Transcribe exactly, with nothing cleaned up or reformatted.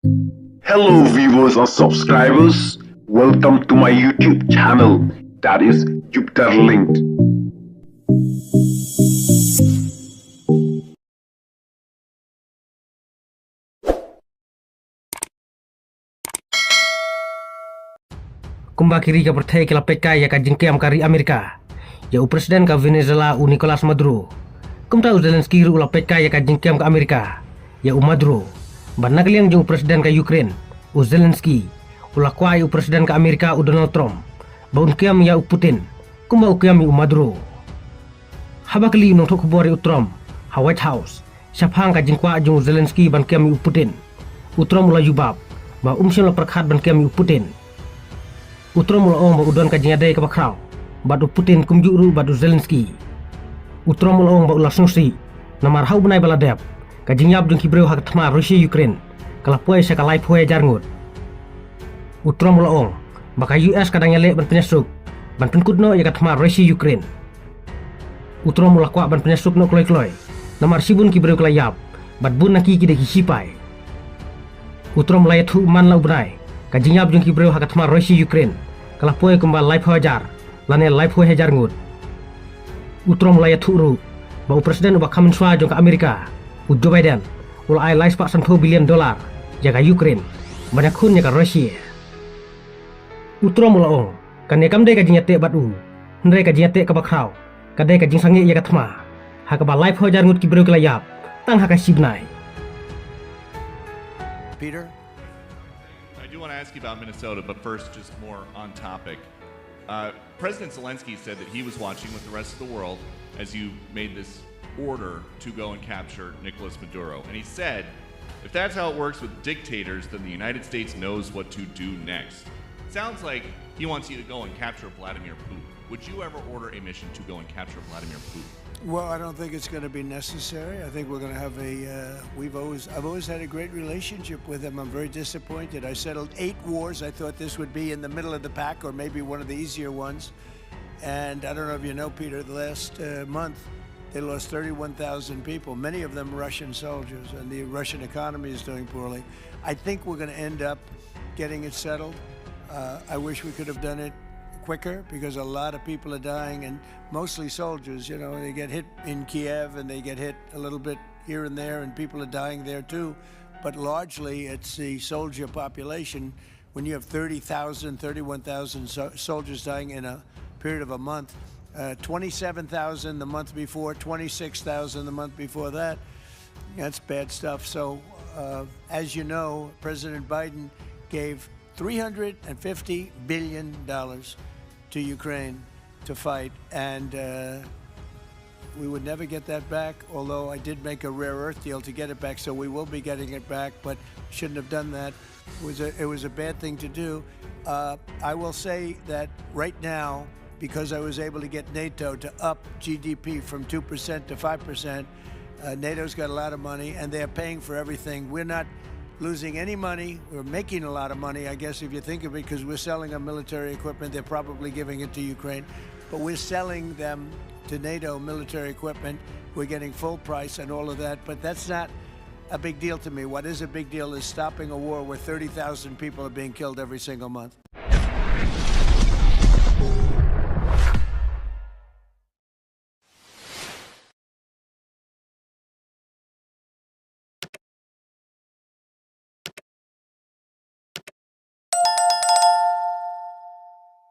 Hello viewers and subscribers, welcome to my YouTube channel, that is Jupiter Linked. Kumba ki ri ka pyrthei ki la peit kai ïa ka jingkem ka ri Amerika ïa u president ka Venezuela u Nicolas Maduro, kumta u Zelensky ruh u la peit kai ïa ka jingkem ka Amerika ïa u Maduro. Bad na ka liang jong u president ka Ukraine, u Zelensky u la kwah ïa u president ka Amerika u Donald Trump ba un kem ïa u Putin kumba u kem ïa u Maduro. Haba kylli u nongthoh khubor ïa u Trump ha White House shaphang ka jingkwah jong u Zelensky ban kem ïa u Putin, u Trump u la jubab ba um shym la pyrkhat ban kem ïa u Putin. U Trump u la ong ba u don ka jingïadei kaba khraw bad u Putin kumjuh ruh bad u Zelensky. U Trump u la ong ba u la sngewsih namar ha u bnai ba la dep, ka jingïap jong ki briew ha ka thma Russia Ukraine ka la poi sha ka laiphew hajar ngut. U Trump u la ong ba ka U S ka dang ïaleh ban pynïasuk ban pynkut noh ïa ka thma Russia Ukraine. U Trump u la kwah ban pynïasuk noh kloi kloi namar shibun ki briew ki la ïap bad bun na ki ki dei ki sipai. U Trump u la ïathuh man la u bnai ka jingïap jong ki briew ha ka thma Russia Ukraine ka la poi kumba laiphew hajar lane laiphew hajar ngut. U Trump u la ïathuh ruh ba u president uba kham mynshuwa jong ka Amerika, u Joe Biden, u la ai lai spah sanphew billion dollar ïa ka Ukraine ban ïakhun ïa ka Russia. U Trump u la ong kane kam dei ka jingïateh bad u, hynrei ka jingïateh kaba khraw ka dei ka jingsangeh ïa ka thma ha kaba laiphew hajar ngut ki briew ki la ïap tang ha ka shi bnai. Peter? I do want to ask you about Minnesota, but first, just more on topic. Uh, President Zelensky said that he was watching with the rest of the world as you made this order to go and capture Nicolas Maduro. And he said, if that's how it works with dictators, then the United States knows what to do next. Sounds like he wants you to go and capture Vladimir Putin. Would you ever order a mission to go and capture Vladimir Putin? Well, I don't think it's going to be necessary. I think we're going to have a. Uh, we've always, I've always had a great relationship with him. I'm very disappointed. I settled eight wars. I thought this would be in the middle of the pack, or maybe one of the easier ones. And I don't know if you know, Peter. The last uh, month, they lost thirty-one thousand people, many of them Russian soldiers, and the Russian economy is doing poorly. I think we're going to end up getting it settled. Uh, I wish we could have done it quicker because a lot of people are dying, and mostly soldiers. You know, they get hit in Kiev and they get hit a little bit here and there, and people are dying there too. But largely, it's the soldier population. When you have thirty thousand, thirty-one thousand so- soldiers dying in a period of a month, uh, twenty-seven thousand the month before, twenty-six thousand the month before that, that's bad stuff. So, uh, as you know, President Biden gave three hundred and fifty billion dollars to Ukraine to fight, and uh, we would never get that back. Although I did make a rare earth deal to get it back, so we will be getting it back, but shouldn't have done that. It was a, it was a bad thing to do. Uh, I will say that right now, because I was able to get NATO to up G D P from two percent to five percent, uh, NATO's got a lot of money, and they're paying for everything. We're not losing any money. We're making a lot of money, I guess, if you think of it, because we're selling them military equipment. They're probably giving it to Ukraine, but we're selling them to NATO military equipment. We're getting full price and all of that, but that's not a big deal to me. What is a big deal is stopping a war where thirty thousand people are being killed every single month.